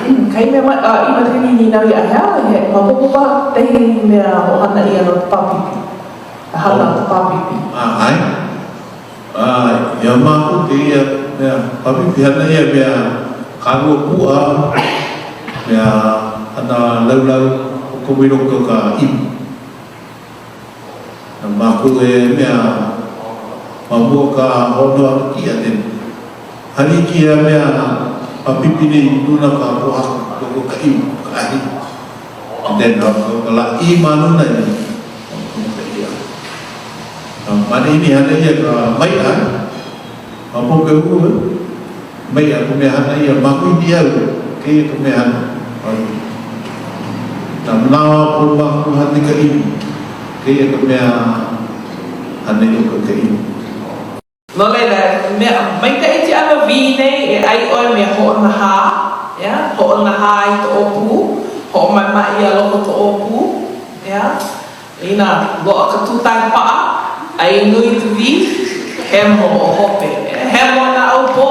Kahi mea mai, a, i makani nīnau iā hea, he maopopo paha kekahi mea hoʻohana ʻia no ka pāpipi, ka hana o ka pāpipi. A, ʻae. A, iā mākou kēia mea pāpipi hana ia mea kālua puʻa, mea hana laulau o ka wilo o ka ipu. Na mākou e mea ma mua o ka hoʻonoho ʻana kiʻa then hali kēia mea pāpipi nei i luna o ka pōhaku loko o ka imu, ka ʻahi. And then ka lāʻī ma luna i ka iʻa. Ma ʻaneʻi hana ʻia ka maiʻa, ma pope oʻu e, maiʻa ka mea hana ʻia ma kui niau, kēia ka mea hana. Nā manawa a pau mākou hana i ka ʻimu, kēia ka mea hana i loko i ka ʻimu. No laila, mea maikaʻi ke ʻano wī nei e ʻai ʻoe me hoʻonahā, ʻeā, hoʻonahā i ka ʻōpū, hoʻomaʻemaʻe iā loko ka ʻōpū, ʻeā. Inā loaʻa ka tūtae paʻa, ʻai nui ka wī, hemo ʻo hope. Hemo naʻaupō.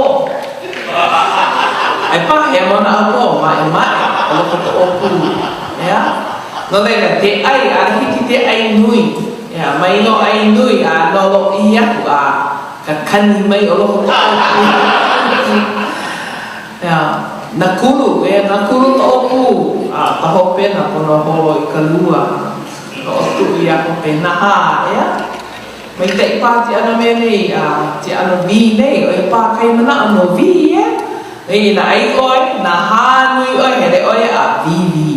ʻAe paha, hemo naʻaupō, maʻemaʻe o loko ka ʻōpū. ʻEā? No laila, ke ʻai, ʻaʻole hiki ke ʻai nui. ʻEā, mai nō ʻai nui a no lōʻihi aku a kakani mai o loko ka ʻōpū. ʻEā, nakulu, ʻeā, nakulu ka ʻōpū, a ka hopena pono holo i ka lua, hoʻotuʻu iā hope, nahā, ʻeā? Maikaʻi paha ke ʻano mea nei, a ke ʻano wī nei, ʻo ia paha kai manaʻo no wī, ʻeā? Inā ʻai ʻoe, nahā nui ʻoe, hele ʻoe a wīwī,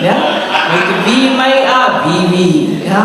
ʻeā? Mai ka wī mai a wīwī, ʻeā?